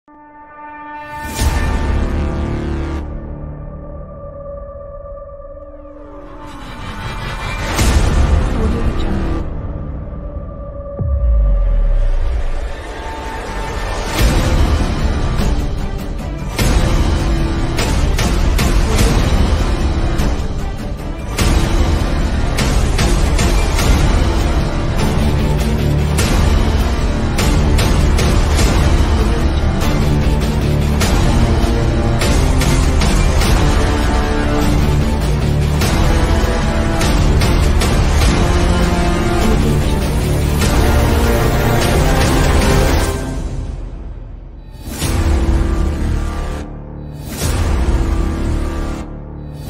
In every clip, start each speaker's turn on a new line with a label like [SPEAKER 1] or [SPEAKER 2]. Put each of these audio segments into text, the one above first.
[SPEAKER 1] Audio Jungle. Audio Jungle. Audio Jungle. Audio Jungle.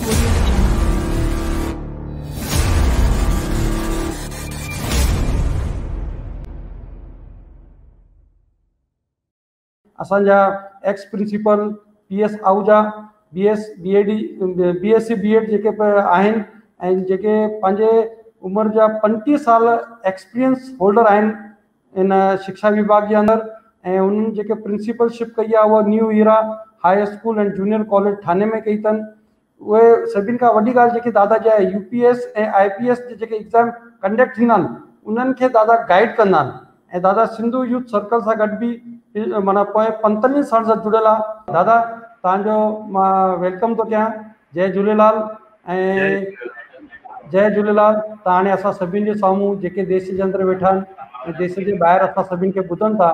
[SPEAKER 1] Audio Jungle.
[SPEAKER 2] असांजा ex principal P S Ahuja, B S B A D, B S C B Ed जेके आहिनि ऐं जेके पंहिंजे उमिरि जा 35 साल एक्सपीरियंस होल्डर आहिनि इन शिक्षा विभाग जे अंदरि, ऐं उन्हनि जेके प्रिंसिपलशिप कई आहे उहा new era high school and junior college Thane में कई अथनि। उहे सभिनी खां वॾी ॻाल्हि जेकी दादा जी आहे, यू पी एस ऐं I P S जे जेके एग्ज़ाम कंडक्ट थींदा आहिनि उन्हनि खे दादा गाइड कंदा आहिनि। ऐं दादा सिंधु यूथ सर्कल सां गॾु बि माना पोएं 45 साल सां जुड़ियल आहे। दादा तव्हांजो मां welcome थो कयां, जय झूलेलाल। ऐं जय झूलेलाल। त हाणे असां सभिनी जे साम्हूं जेके देश जे अंदरि वेठा आहिनि ऐं देश जे ॿाहिरि असां सभिनी खे ॿुधनि था,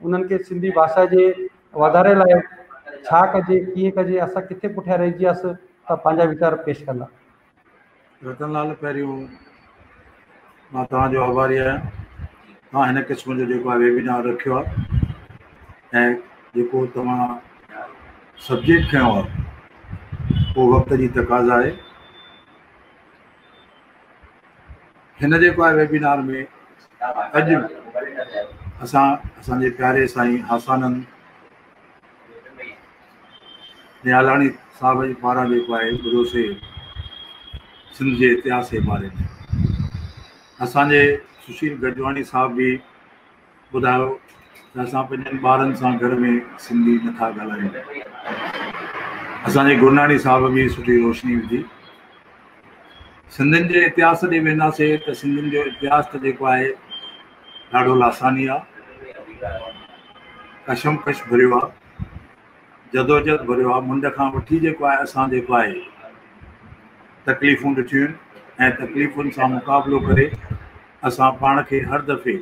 [SPEAKER 2] उन्हनि खे सिंधी भाषा जे वाधारे लाइ छा कजे, कीअं कजे, असां किथे पुठियां रहिजी वियासीं, त पंहिंजा वीचार पेश कंदा।
[SPEAKER 3] रतन लाल, पहिरियों मां तव्हांजो आभारी आहियां। तव्हां हिन क़िस्म जो जेको आहे वेबिनार रखियो आहे ऐं जेको तव्हां सब्जेक्ट खयो आहे उहो वक़्त जी तक़ाज़ा आहे। हिन जेको आहे वेबिनार में अॼु असां असांजे प्यारे साईं हासानंद नियालाणी साहिब जे पारां जेको आहे ॿुधोसीं सिंध जे इतिहास जे बारे में। असांजे सुशील गजवाणी साहिब बि ॿुधायो त असां पंहिंजनि ॿारनि सां घर में सिंधी नथा ॻाल्हायूं। असांजे गुरनाणी साहिब बि सुठी रोशनी विधी। सिंधियुनि जे इतिहास ॾे वेंदासीं त सिंधियुनि जो इतिहास त जेको आहे ॾाढो लासानी आहे, कशमकश भरियो आहे, जदोजहद भरियो आहे। मुंड खां वठी जेको आहे असां जेको आहे तकलीफ़ूं ॾिठियूं आहिनि ऐं तकलीफ़ुनि सां मुक़ाबिलो करे असां पाण खे हर दफ़े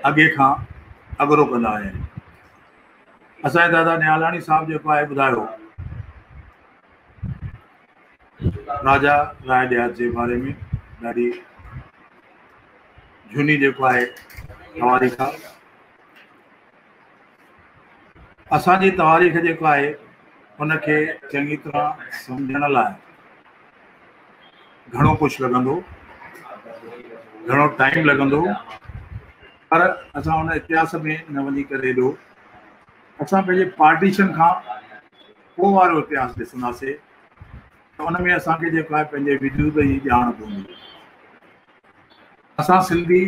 [SPEAKER 3] अॻे खां अॻिरो कंदा आहियूं। असांजे दादा नियालाणी साहिब जेको आहे ॿुधायो राजा राय ॾियाच जे बारे में, ॾाढी जूनी जेको आहे तवारीख़ आहे। असांजी तवारीख़ जेको आहे उनखे चङी तरह सम्झण लाइ घणो कुझु लॻंदो, घणो टाइम लॻंदो, पर असां उन इतिहास में न वञी करे एॾो असां पंहिंजे पार्टीशन खां पोइ वारो इतिहास ॾिसंदासीं त उन में असांखे जेको आहे पंहिंजे वजूद जी ॼाण पवंदी। असां सिंधी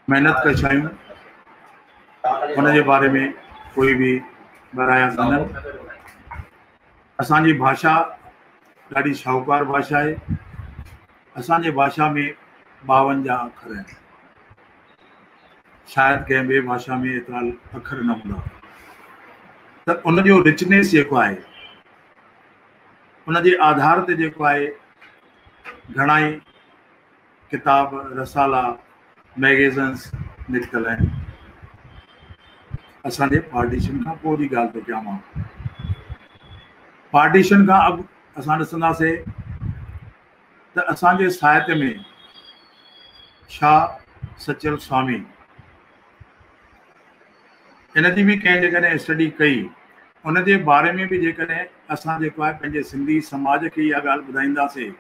[SPEAKER 3] महिनत कश आहियूं, उनजे बारे में कोई बि ॿाराया कान्हनि। असांजी भाषा ॾाढी शाहूकार भाषा आहे। असांजी भाषा में 52 अखर आहिनि, शायदि कंहिं ॿिए भाषा में एतिरा अखर न हूंदा। त उनजो रिचनेस जेको आहे उनजे आधार ते जेको आहे घणा ई किताब, रसाला, मैगज़ीन्स निकितल आहिनि। असांजे पार्टीशन खां पोइ जी ॻाल्हि थो कयां मां। पार्टीशन खां अॻु असां ॾिसंदासीं त असांजे साहित्य में शाह सचल स्वामी इन जी बि कंहिं जेकॾहिं स्टडी कई, उनजे बारे में बि जेकॾहिं असां जेको आहे पंहिंजे सिंधी समाज खे इहा ॻाल्हि ॿुधाईंदासीं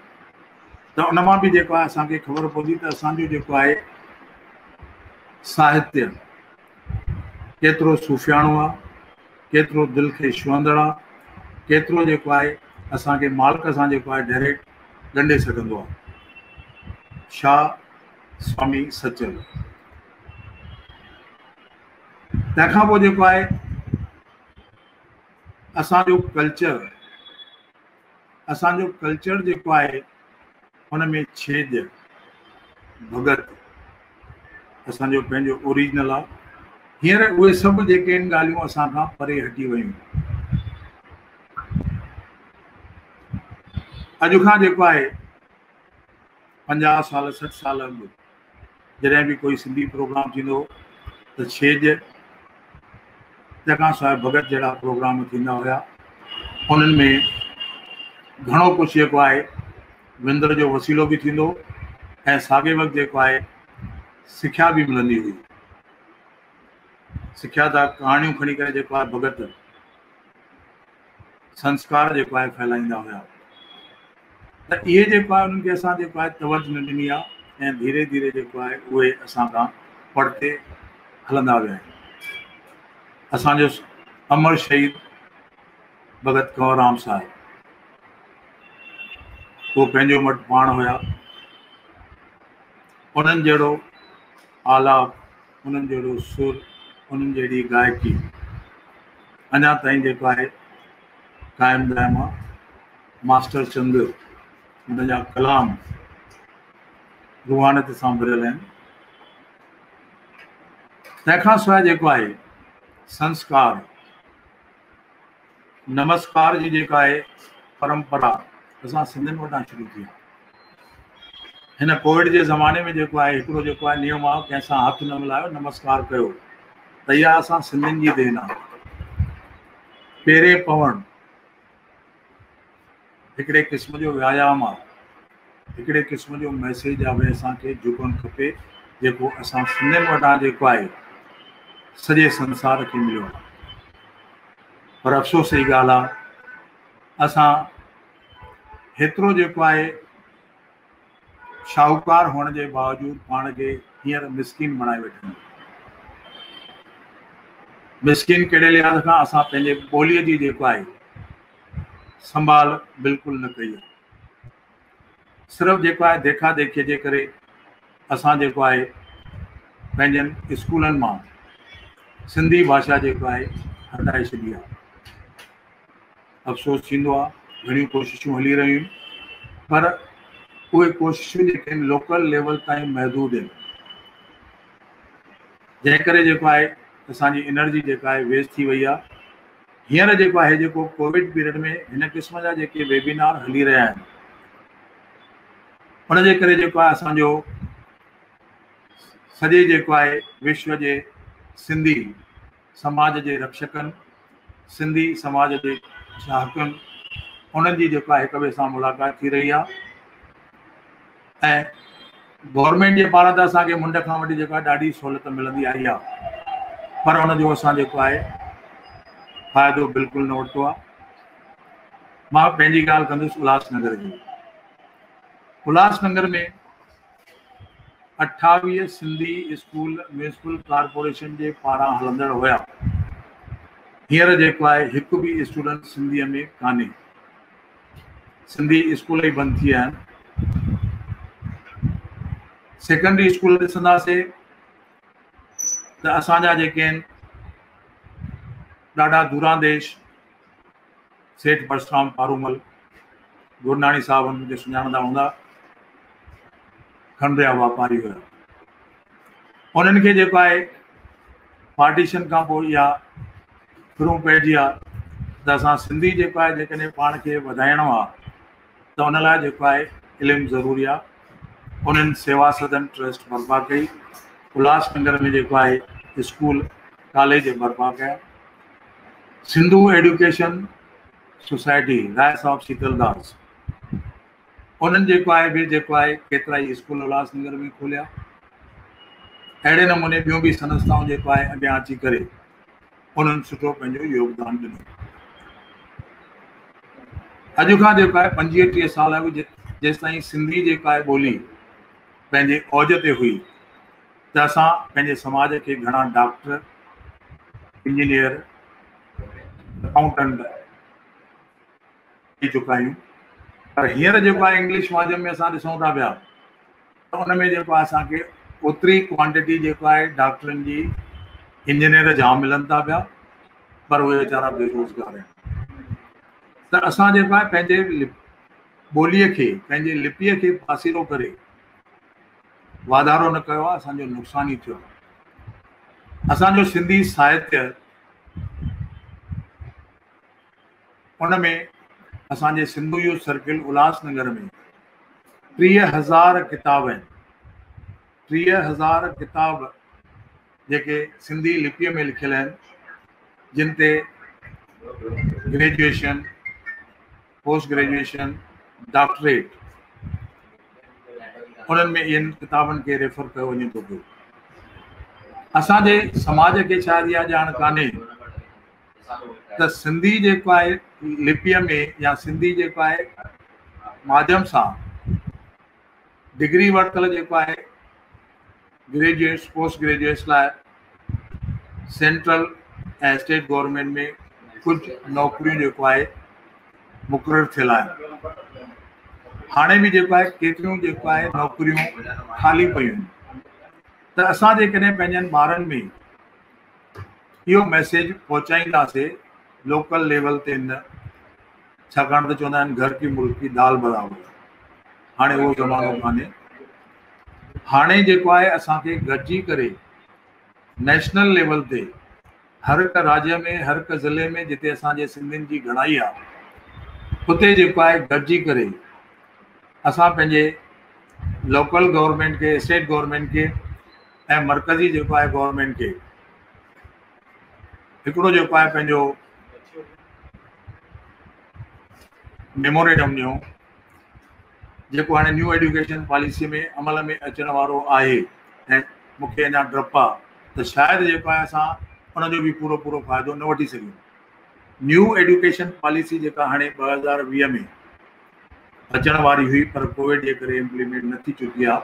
[SPEAKER 3] त उन मां बि जेको आहे असांखे ख़बर पवंदी त असांजो जेको आहे साहित्य केतिरो सूफ़ियाणो आहे, केतिरो दिलि खे छुहंदड़ आहे, केतिरो जेको आहे असांखे मालिक सां जेको आहे डायरेक्ट ॻंढे सघंदो आहे। शाह स्वामी सचल। تنهن کان پوء جيڪو آهي اسان جو ڪلچر، اسان جو ڪلچر جيڪو آهي ان ۾ ڇيڄ، ڀڳت اسان جو پنهنجو اوريجنل آهي. هينئر اهي سڀ جيڪي آهن ڳالهيون اسان کان پري هٽي ويون. اڄ کان جيڪو آهي 50 سال 60 سال اڳ جڏهن به ڪوئي سنڌي پروگرام ٿيندو هو ته ڇيڄ تنهن کان سواء ڀڳت جهڙا پروگرام ٿيندا هيا. انهن ۾ گهڻو ڪجهه جيڪو آهي وندر جو وسيلو به ٿيندو هو ۽ ساڳئي وقت جيڪو آهي سکيا به ملندي هئي. سکيا جا ڪهاڻيون کڻي ڪري جيڪو آهي ڀڳت سنسڪار جيڪو آهي ڦهلائيندا هيا. ته اهي جيڪو آهي انهن کي اسان جيڪو آهي توجه نه ڏني آهي ۽ ڌيري ڌيري جيڪو آهي اهي اسان کان پرتي هلندا ويا آهن. اسان جو امر شهيد ڀڳت ڪنور رام صاحب اهو پنهنجو مٽ پاڻ هيا. انهن جهڙو آلاپ، انهن جهڙو سر، انهن جهڙي گائڪي اڃا تائين جيڪو آهي قائم دائم آهي. ماسٽر چند ان جا ڪلام روحانيت سان ڀريل آهن. تنهن کان سواء جيڪو آهي سنسڪار، نمسڪار جي جيڪا آهي پرمپرا اسان سنڌين وٽان شروع ٿي آهي. هن ڪووڊ جي زماني ۾ جيڪو آهي هڪڙو جيڪو آهي نيم آهي ڪنهن سان هٿ نه ملايو، نمسڪار ڪيو، ته اها اسان سنڌين جي دين آهي. پيري پوڻ هڪڙي قسم جو ويايام آهي، هڪڙي قسم جو ميسيج آهي ڀئي اسان کي جهڪڻ کپي، جيڪو اسان سنڌين وٽان جيڪو آهي سڄي سنسار کي مليو آهي. پر افسوس جي ڳالهه آهي اسان هيترو جيڪو آهي شاهوڪار هئڻ جي باوجود پاڻ کي هينئر مسڪين بڻائي ويٺا آهيون. مسڪين ڪهڙي لحاظ کان؟ اسان پنهنجي ٻوليء جي جيڪو آهي سنڀال بلڪل نه ڪئي آهي. صرف جيڪو آهي ديکا ديکيء جي ڪري اسان جيڪو آهي پنهنجن اسڪولن مان سنڌي ڀاشا جيڪو آهي هٽائي ڇڏي آهي. افسوس ٿيندو آهي، گهڻيون ڪوششون هلي رهيون آهن پر اهي ڪوششون جيڪي آهن لوڪل ليول تائين محدود آهن، جنهن ڪري جيڪو آهي اسان جي انرجي جيڪا آهي ويسٽ ٿي وئي آهي. هينئر جيڪو آهي جيڪو ڪووڊ پيريڊ ۾ هن قسم جا جيڪي ويبينار هلي رهيا آهن ان جي ڪري جيڪو آهي اسان جو سڄي جيڪو آهي وشو جي سنڌي سماج جي رڪشڪن، سنڌي سماج جي چاهڪن، انهن جي جيڪو آهي هڪ ٻئي سان ملاقات ٿي رهي آهي ۽ گورنمينٽ جي پاران ته اسان کي منڍ کان وٺي جيڪو آهي ڏاڍي سهولت ملندي آئي آهي پر ان جو اسان جيڪو آهي فائدو بلڪل نه ورتو آهي. مان پنهنجي ڳالهه ڪندس الهاس نگر جي. Ulhas Nagar ۾ 28 Sindhi school municipal corporation جي پاران هلندڙ هيا. هينئر جيڪو آهي هڪ به اسٽوڊنٽ سنڌيء ۾ ڪانهي. سنڌي اسڪول ئي بند ٿي ويا آهن. سيڪنڊري اسڪول ڏسنداسي ته اسان جا جيڪي آهن ڏاڍا دورانديش سيٺ پرسرام پارومل گرناڻي صاحب انهن کي سڃاڻندا هوندا، کنڊ جا واپاري هيا. انهن کي جيڪو آهي پارٽيشن کان پوء اها ڦرون پئجي آ ته اسان سنڌي جيڪو آهي جيڪڏهن پاڻ کي وڌائڻو آ ته ان لاء جيڪو آهي علم ضروري آ. انهن سيوا سدن ٽرسٽ برپا ڪئي. الهاس نگر ۾ جيڪو آهي اسڪول ڪاليج برپا ڪيا. سنڌو ايڊيوڪيشن سوسائٽي راء صاحب شيتل داس انهن جيڪو آهي به جيڪو آهي ڪيترا ئي اسڪول الهاس نگر ۾ کوليا. اهڙي نموني ٻيون به سنسٿائون جيڪو آهي اڳيان اچي ڪري انهن سٺو پنهنجو يوگدان ڏنو. اڄ کان جيڪو آهي 25 30 سال اڳ جيستائين سنڌي جيڪا آهي ٻولي پنهنجي اوج تي هئي ته اسان پنهنجي سماج کي گهڻا ڊاڪٽر، انجنيئر، اڪائونٽنٽ ڏئي چڪا آهيون پر هينئر جيڪو آهي انگلش ماڌيم ۾ اسان ڏسون ٿا پيا ته ان ۾ جيڪو آهي اسان کي اوتري ڪوانٽٽي جيڪو آهي ڊاڪٽرن جي، انجنيئر جام ملن ٿا پيا پر اهي ويچارا بيروزگار آهن. ته اسان جيڪو آهي پنهنجي ٻوليء کي، پنهنجي لپيء کي پاسيرو ڪري واڌارو نه ڪيو آهي، اسان جو نقصان ئي ٿيو آهي. اسان جو سنڌي ساهتيه ان ۾ اسان جي سنڌو يوٿ سرڪل الهاس نگر ۾ 30,000 ڪتاب آهن. 30,000 ڪتاب جيڪي سنڌي لپيء ۾ لکيل آهن، جن تي گريجوئيشن، پوسٽ گريجوئيشن، ڊاڪٽريٽ انهن ۾ انهن ڪتابن کي ريفر ڪيو وڃي ٿو پيو. اسان جي سماج کي شايد اها ڄاڻ ڪانهي ته سنڌي جيڪو آهي لپيء ۾ يا سنڌي جيڪو آهي ماڌيم سان ڊگري ورتل جيڪو آهي گريجوئيٽس پوسٽ گريجوئيٽس لاء سينٽرل ۽ اسٽيٽ گورنمينٽ ۾ ڪجهه نوڪريون جيڪو آهي مقرر ٿيل آهن. هاڻي به جيڪو آهي ڪيتريون جيڪو آهي نوڪريون خالي پيون آهن ته اسان جيڪڏهن پنهنجن ٻارن ۾ اهو ميسيج پهچائينداسي لوڪل ليول تي نه، ڇاڪاڻ ته چوندا آهن گهر ڪي ملڪ ڪي دال برابر، هاڻي اهو زمانو ڪانهي. هاڻي جيڪو آهي اسان کي گڏجي ڪري نيشنل ليول تي هر هڪ راجيه ۾ هر هڪ ضلعي ۾ جتي اسان جي سنڌين جي گهڻائي آهي اتي جيڪو آهي گڏجي ڪري اسان پنهنجي لوڪل گورنمينٽ کي، اسٽيٽ گورنمينٽ کي ۽ مرڪزي جيڪو آهي گورنمينٽ کي هڪڙو جيڪو آهي پنهنجو ميمورينڊم ڏيون، جيڪو هاڻي نيو ايڊيوڪيشن پاليسي ۾ عمل ۾ اچڻ وارو آهي ۽ مون کي اڃا ڊپ آ ته شايد جيڪو آهي اسان ان جو به پورو پورو فائدو نه وٺي سگهيون. نيو ايڊيوڪيشن پاليسي جيڪا هاڻي 2020 ۾ اچڻ واري هئي پر ڪووڊ جي ڪري امپليمينٽ نه ٿي چڪي آ،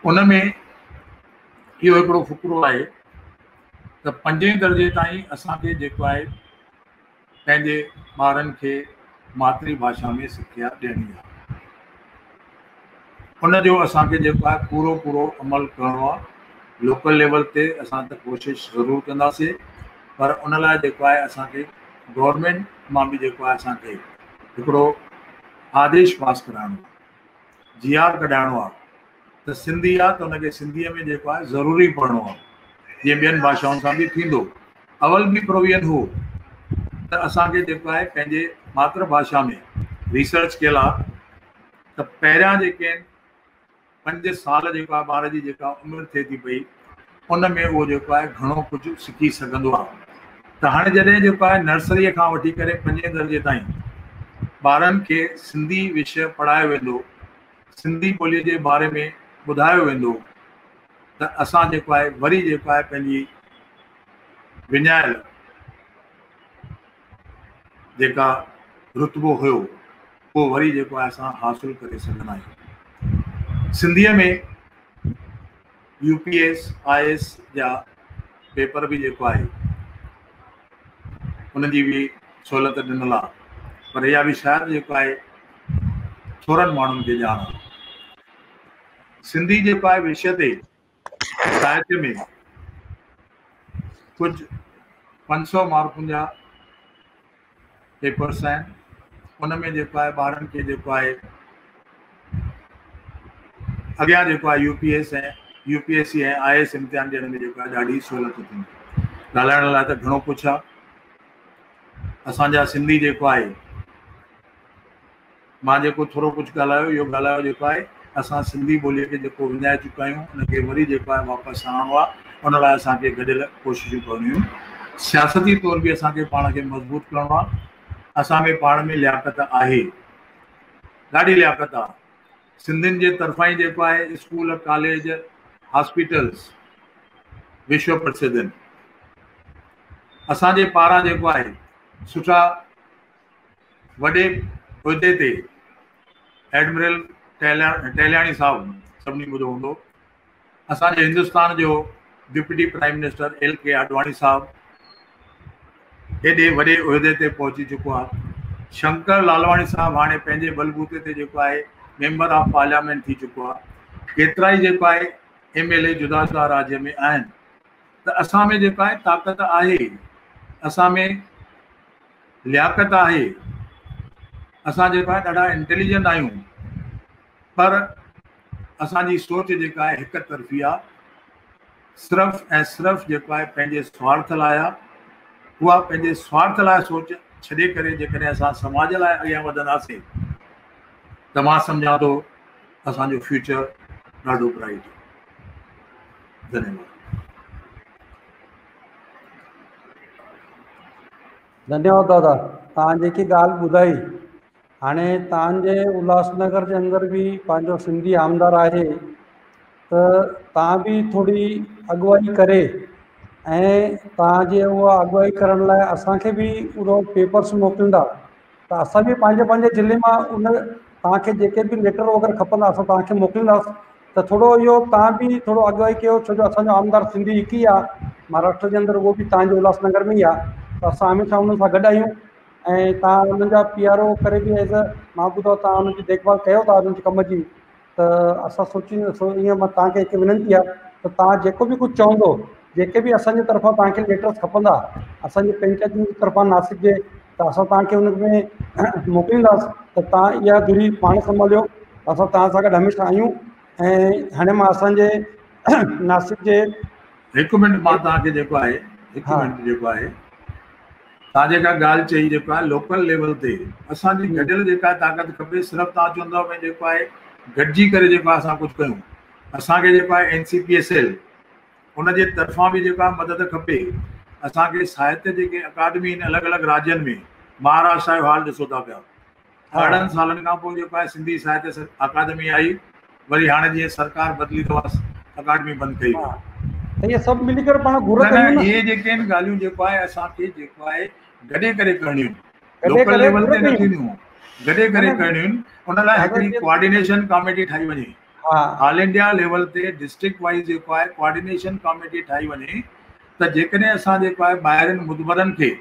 [SPEAKER 3] ان ۾ اهو هڪڙو فقرو آهي ته پنجين درجي تائين اسان کي جيڪو آهي پنهنجي ٻارن کي ماتري ڀاشا ۾ سکيا ڏيڻي آهي. ان جو اسان کي جيڪو آهي پورو پورو عمل ڪرڻو آهي. لوڪل ليول تي اسان ته ڪوشش ضرور ڪنداسين پر ان لاء جيڪو آهي اسان کي گورنمينٽ مان به جيڪو آهي اسان کي هڪڙو آديش پاس ڪرائڻو آهي، جي آر ڪڍائڻو آهي ته سنڌي آ ته ان کي سنڌيء ۾ جيڪو آهي ضروري پڙهڻو آ، جيئن ٻين ڀاشائن سان به ٿيندو. اول به پروويزن هو ته اسان کي جيڪو آهي پنهنجي ماتر ڀاشا ۾ ريسرچ ڪيل آ ته پهريان جيڪي آهن 5 سال جيڪو آهي ٻار جي جيڪا عمر ٿئي ٿي پئي ان ۾ اهو جيڪو آهي گهڻو ڪجهه سکي سگهندو آ. ته هاڻي جڏهن جيڪو آهي نرسريء کان وٺي ڪري پنجين درجي تائين ٻارن کي سنڌي وشيه پڙهايو ويندو، سنڌي ٻوليء جي باري ۾ ٻڌايو ويندو ته اسان جيڪو آهي وري جيڪو آهي پنهنجي وڃايل جيڪا رتبو هيو اهو وري جيڪو آهي اسان حاصل ڪري سگهندا آهيون. سنڌيء ۾ U P S, I S جا پيپر به جيڪو آهي ان جي به سهولت ڏنل آهي پر اها به شايد جيڪو آهي ٿورن ماڻهن کي ڄاڻ آهي. سنڌي جيڪو آهي وشيه تي ساهتيه ۾ ڪجهه 500 مارڪن جا پيپرس آهن، ان ۾ جيڪو آهي ٻارن کي جيڪو آهي اڳيان جيڪو آهي U P S ۽ U P S C ۽ I S امتحان ڏيڻ ۾ جيڪو آهي ڏاڍي سهولت ٿيندي. ڳالهائڻ لاء ته گهڻو ڪجهه آهي. اسان جا سنڌي جيڪو آهي مان جيڪو ٿورو ڪجهه ڳالهايو اهو ڳالهايو جيڪو آهي اسان سنڌي ٻوليء کي جيڪو وڃائي چڪا آهيون ان کي وري جيڪو آهي واپس آڻڻو آهي ان لاء اسان کي گڏيل ڪوششون ڪرڻيون آهن. سياستي طور به اسان کي پاڻ کي مضبوط ڪرڻو آهي. اسان ۾ پاڻ ۾ لياقت آهي، ڏاڍي لياقت آهي. سنڌين جي طرفان ئي جيڪو آهي اسڪول، ڪاليج، هاسپيٽلز وشو پرسڌ آهن. اسان جي پاران جيڪو آهي سٺا وڏي عهدي تي ايڊمرل ٽهلياڻي صاحب سڀني ٻڌو هوندو، اسان جي هندستان جو deputy prime minister L K Advani صاحب ايڏي وڏي عهدي تي پهچي چڪو آهي. شنڪر لالواڻي صاحب هاڻي پنهنجي بلبوتي تي جيڪو آهي ميمبر آف پارليامينٽ ٿي چڪو آهي. ڪيترائي جيڪو آهي ايم ايل اي جدا جدا راجيه ۾ آهن. ته اسان ۾ جيڪا آهي طاقت آهي، اسان ۾ لياقت آهي، اسان جيڪو آهي ڏاڍا انٽيليجنٽ آهيون، پر اسان جي سوچ جيڪا آهي هڪ طرفي آهي، صرف ۽ صرف جيڪو آهي پنهنجي سوارٿ لاءِ آهي. اها پنهنجي سوارٿ لاءِ سوچ ڇڏي ڪري جيڪڏهن اسان سماج لاءِ اڳيان وڌنداسين ته مان سمجهان ٿو اسان جو فيوچر ڏاڍو برائيٽ آهي. ڌنيواد.
[SPEAKER 2] ڌنيواد دادا، توهان جيڪي ڳالهه ٻڌائي. هاڻي توهان جي الهاس نگر جي اندر به پنهنجو سنڌي آمدار آهي ته توهان به ٿوري اڳواڻي ڪري ۽ توهان جي اها اڳواڻي ڪرڻ لاءِ اسان کي به اهو پيپرس موڪليندا ته اسان به پنهنجي پنهنجي ضلعي مان ان توهان کي جيڪي به ليٽر وغيره کپندا اسان توهان کي موڪلينداسين. ته ٿورو اهو توهان به ٿورو اڳواڻي ڪيو، ڇو جو اسان جو آمدار سنڌي هڪ ئي آهي مهاراشٽر جي اندر، اهو به توهان جي الهاس نگر ۾ ئي آهي. ته اسان هميشه انهن سان گڏ آهيون ۽ توهان انهن جا پي آر او ڪري به ايز مان ٻڌو توهان انهن جي ديک ڀال ڪيو ٿا انهن جي ڪم جي. ته اسان سوچينداسين، ائين مان توهان کي هڪ وينتي آهي ته توهان جيڪو به ڪجهه چوندو، جيڪي به اسان جي طرفان توهان کي ليٽرس کپندا اسان جي پنچائتن جي طرفان ناسڪ جي، ته اسان توهان کي ان ۾ موڪلينداسين. ته توهان اها ڌري پاڻ سنڀاليو، اسان توهان سان گڏ هميشه آهيون. ۽ هاڻي مان اسان جي ناسڪ جي
[SPEAKER 3] هڪ منٽ مان توهان کي جيڪو آهي هڪ منٽ جيڪو آهي توهان جيڪا ڳالهه چئي جيڪو آهي لوڪل ليول تي اسان جي گڏيل جيڪا طاقت کپي. صرف توهان چوندؤ ڀئي جيڪو آهي گڏجي ڪري جيڪو آهي اسان ڪجهه ڪيون، اسان کي جيڪو آهي اين سي پي ايس ايل ان جي طرفان به جيڪو آهي مدد کپي. اسان کي ساهتيه جيڪي اڪادمي آهن الڳ الڳ راجين ۾، مهاراشٽر جو حال ڏسو ٿا پيا، 18 سالن کان پوءِ جيڪو آهي سنڌي ساهتيه اڪادمي آئي، وري هاڻي جيئن سرڪار بدلي ته اها اڪادمي بند ڪئي وئي.
[SPEAKER 2] ته اهي سڀ ملي ڪري پاڻ گهر ڪيون نه.
[SPEAKER 3] اهي جيڪي آهن ڳالهيون جيڪو آهي اسان کي جيڪو آهي گڏي ڪري ڪرڻيون آهن، لوڪل ليول تي نه ٿينديون، گڏي ڪري ڪرڻيون آهن. ان لاءِ هڪڙي ڪوآرڊينيشن ڪاميٽي ٺاهي وڃي، آل انڊيا ليول تي ڊسٽرڪٽ وائيز جيڪو آهي ڪوآرڊينيشن ڪاميٽي ٺاهي وڃي ته جيڪڏهن اسان جيڪو آهي ٻاهرين مدبرن کي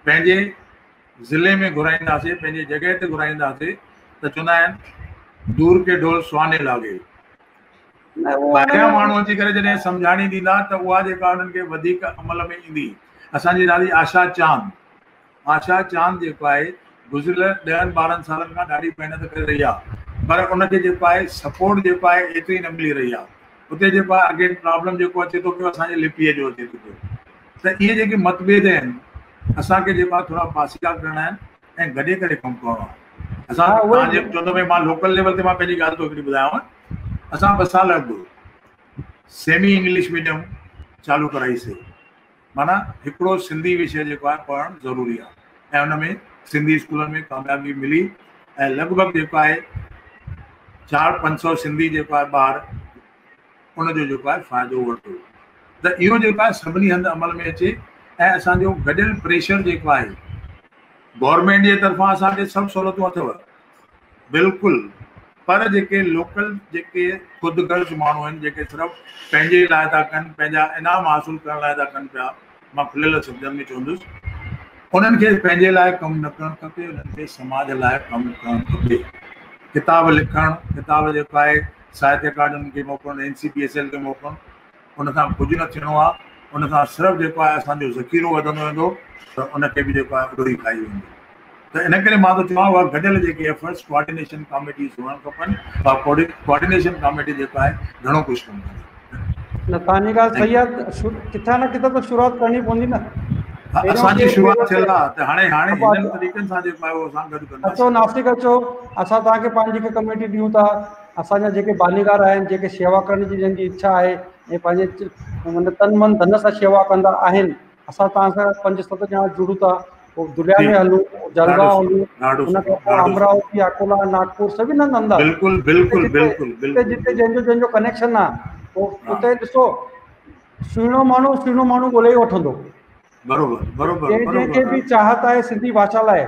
[SPEAKER 3] پنهنجي ضلعي ۾ گهرائينداسين، پنهنجي جڳهه تي گهرائينداسين ته چوندا آهن دور ڪي ڍول سهاني لاڳي. ٻاهريان ماڻهو اچي ڪري جڏهن سمجهاڻي ڏيندا ته اها جيڪا انهن کي وڌيڪ عمل ۾ ايندي. اسان جي دادي آشا چاند، آشا چاند جيڪو آهي گذريل 10 12 سالن کان ڏاڍي محنت ڪري رهي آهي، پر ان کي جيڪو آهي سپورٽ جيڪو آهي ايتري نه ملي رهي آهي. اتي جيڪو آهي اگين پرابلم جيڪو اچي ٿو پيو اسان جي لپيءَ جو اچي ٿو پيو. ته اهي جيڪي متڀيد آهن اسان کي جيڪو آهي ٿورا پاسيرا ڪرڻا آهن ۽ گڏي ڪري ڪم ڪرڻو آهي. اسان توهان جي چوندو ڀئي مان لوڪل ليول تي مان پنهنجي ڳالهه ٿو هڪڙي ٻڌايانو. اسان 2 سال اڳ سيمي انگلش ميڊيم چالو ڪرائيسين، معنيٰ هڪڙو سنڌي وشي جيڪو آهي پڙهڻ ضروري آهي ۽ ان ۾ سنڌي اسڪولن ۾ ڪاميابي ملي ۽ لڳ ڀڳ جيڪو آهي 400-500 سنڌي جيڪو آهي ٻار ان جو جيڪو آهي فائدو ورتو. ته اهو جيڪو آهي سڀني هنڌ عمل ۾ اچي ۽ اسان جو گڏيل پريشر جيڪو آهي گورنمينٽ جي طرفان اسان کي سڀ سهولتون اٿو بلڪل، پر جيڪي لوڪل جيڪي خود غرض ماڻهو آهن جيڪي صرف پنهنجي لاءِ ٿا ڪن، پنهنجا انعام حاصل ڪرڻ لاءِ ٿا ڪن پيا، مان کليل شبدن ۾ چوندس انهن کي پنهنجي لاءِ ڪم نه ڪرڻ کپي، انهن کي سماج لاءِ ڪم ڪرڻ کپي. ڪتاب لکڻ، ڪتاب جيڪو آهي ساهتيه اڪادمي کي موڪلڻ، اين سي پي ايس ايل کي موڪلڻ، ان سان ڪجهه نه ٿيڻو آهي. ان سان صرف جيڪو آهي اسان جو ذخيرو وڌندو ويندو ته ان کي به جيڪو آهي اڏوئي کائي ويندو. ته ان ڪري مان ٿو چوان اها گڏيل جيڪي ايفرٽس ڪوآرڊينيشن ڪاميٽيز هئڻ کپن، اها ڪوآرڊينيشن ڪاميٽي جيڪو آهي گهڻو ڪجهه ڪم ڪندي.
[SPEAKER 2] نه توهان جي ڳالهه صحيح آهي، ڪٿان نه ڪٿان ته شروعات ڪرڻي پوندي نه.
[SPEAKER 3] اسان جي شروعات ٿيل آهي ته هاڻي هاڻي هنن طريقن سان جيڪو آهي اهو اسان گڏ ڪنداسين.
[SPEAKER 2] اچو ناسڪ اچو، اسان توهان کي پنهنجي هڪ ڪميٽي ڏيون ٿا. اسان جا جيڪي بانيگار آهن، جيڪي شيوا ڪرڻ جي جن جي اڇا آهي ۽ پنهنجي معنيٰ تن من ڌن سان شيوا ڪندا آهن، اسان توهان سان 5-7 ڄڻا جڙون ٿا. پوءِ ڌليا ۾ هلون، جلگائون هلون، ان کان پوءِ امراوتي، اڪولا، ناگپور سڀني هنڌ هلندا.
[SPEAKER 3] بلڪل بلڪل بلڪل
[SPEAKER 2] جتي جتي جنهن جو جنهن جو ڪنيڪشن آهي پوءِ اتي ڏسو سهڻو ماڻهو سهڻو ماڻهو ڳولهي وٺندو.
[SPEAKER 3] بروبر بروبر.
[SPEAKER 2] جنهن جنهن کي به چاهت آهي سنڌي ڀاشا لاءِ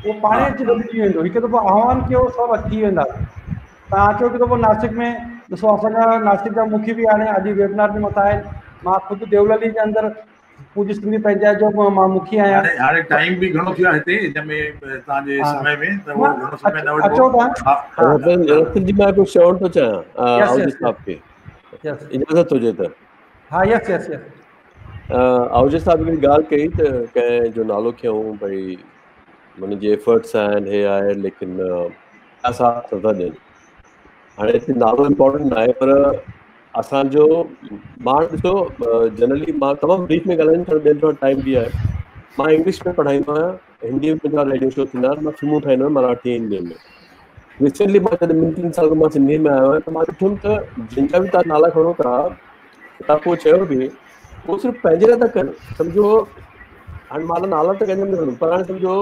[SPEAKER 2] اهو پاڻ اچي گڏجي ويندو. هڪ دفعو آهوان ڪيو سڀ اچي ويندا. توهان اچو هڪ دفعو ناسڪ ۾ ڏسو، اسان جا ناسڪ جا مکي به هاڻي اڄ ويبنار جي مٿان آهن. مان خود ديولالي جي اندر پوڄيه سنڌي پنچائت جو مان مکي آهيان.
[SPEAKER 3] هاڻي هاڻي ٽائيم به گهڻو ٿي ويو آهي هتي هن ۾ توهان جي سمي ۾ ته اهو گهڻو سمي نه وٺبو.
[SPEAKER 2] اچو توهان.
[SPEAKER 4] رتن جي مان ڪجهه چوڻ ٿو چاهيان آهوجا صاحب کي، اجازت هجي ته.
[SPEAKER 2] ها يس يس يس.
[SPEAKER 4] आहूजा साहिबु हिकिड़ी ॻाल्हि कई त कंहिंजो नालो खयूं भई हुनजे एफर्ट्स आहिनि, हे आहे, लेकिन पैसा नथा ॾियनि। हाणे हिते नालो इम्पोर्टेंट न आहे, पर असांजो मां ॾिसो जनरली मां तमामु ब्रीफ में ॻाल्हाईंदुमि, थोरो ॿियनि थोरो टाइम बि आहे। मां इंग्लिश में पढ़ाईंदो आहियाँ, हिंदी में मुंहिंजा रेडियो शो थींदा आहिनि, मां फिल्मूं ठाहींदो आहियाँ मराठी हिंदी में। रिसेंटली मां जॾहिं ॿिनि टिनि साल खां मां सिंधी में आयो आहियाँ त मां ॾिठुमि त जिन जा बि तव्हां नाला खणो था, तव्हां पोइ चयो बि उहो सिर्फ़ु पंहिंजे लाइ था कनि। सम्झो हाणे मां नाला त कंहिंजा न खणंदुमि, पर हाणे सम्झो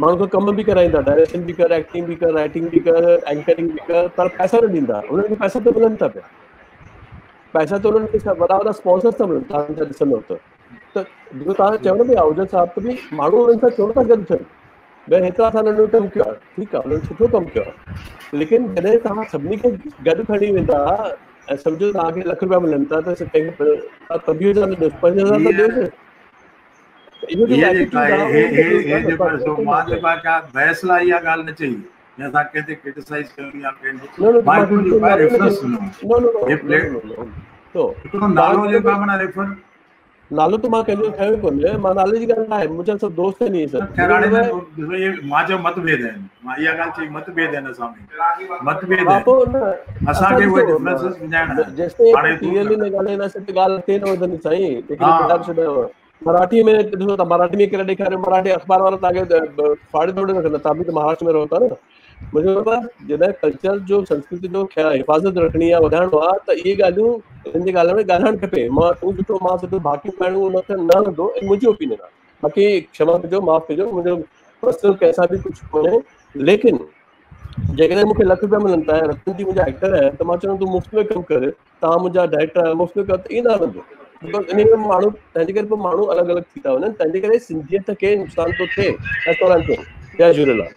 [SPEAKER 4] माण्हू खां कम बि कराईंदा, डायरेक्शन बि कर, एक्टिंग बि कर, राइटिंग बि कर, एंकरिंग बि कर, पर पैसा न ॾींदा। हुननि खे पैसा त मिलनि था पिया, पैसा त हुननि खे वॾा वॾा स्पॉन्सर्स था मिलनि। तव्हां ॾिसंदव त जेको तव्हां चयो न भई आहूजा साहिबु, त बि माण्हू हुननि सां छो नथा गॾु थियनि? भई हेतिरा असां नंढो कमु कयो आहे, ठीकु आहे, हुननि सुठो कमु कयो आहे, लेकिन जॾहिं तव्हां सभिनी खे गॾु खणी वेंदा ऐं सम्झो तव्हांखे लख रुपया मिलनि था त कंहिंखे 25,000 न ॾियो, 5,000 त ॾियो। इहो जेको
[SPEAKER 3] मां जेको आहे बहस लाइ इहा ॻाल्हि न चई, असां कंहिं ते क्रिटिसाइज़ कयूं या कंहिं रेफरेंस ॾिनो, नालो जेको आहे माना रेफर
[SPEAKER 4] नालो त मां कंहिंजो खयो कोन्हे, मां नाले जी ॻाल्हि न आहे, मुंहिंजा सभु दोस्त आहिनि इहे सभु।
[SPEAKER 3] ख़ैर हाणे इहे मां चयो मतभेद आहिनि, मां इहा ॻाल्हि चई मतभेद आहिनि असां में, मतभेद आहिनि, असांखे उहे डिफरेंसेस वञाइणा आहिनि।
[SPEAKER 4] जेसिताईं क्लियरली न ॻाल्हाईंदासीं त ॻाल्हि अॻिते न वधंदी साईं। हिकिड़ी किताब छॾायो मराठी में, ॾिसो तव्हां मराठी में केरु ॾेखारियो, मराठी अख़बार वारा तव्हांखे फाड़े थोरे रखंदा, तव्हां बि त महाराष्ट्र में रहो था न। मुंहिंजो जॾहिं कल्चर जो संस्कृति जो ख़्याल हिफाज़त रखणी आहे, वधाइणो आहे, त इहे ॻाल्हियूं हिननि जे ॻाल्हि में ॻाल्हाइणु खपे। मां तूं सुठो मां सुठो, बाक़ी माण्हू हुन खे न हलंदो, मुंहिंजी ओपिनियन आहे। बाक़ी क्षमा कजो, माफ़ कजो, मुंहिंजो पर्सनल कंहिंसां बि कुझु कोन्हे, लेकिन जेकॾहिं मूंखे लख रुपया मिलनि था, रतन जी मुंहिंजा एक्टर आहिनि, त मां चवंदुमि तूं मुफ़्त में कमु कर, तव्हां मुंहिंजा डायरेक्टर आहियो, मुफ़्त में कर, त ईअं न हलंदो। Because इन में माण्हू, तंहिंजे करे पोइ माण्हू अलॻि अलॻि थी था वञनि, तंहिंजे करे सिंधियत खे नुक़सानु थो थिए। जय झूलेलाल।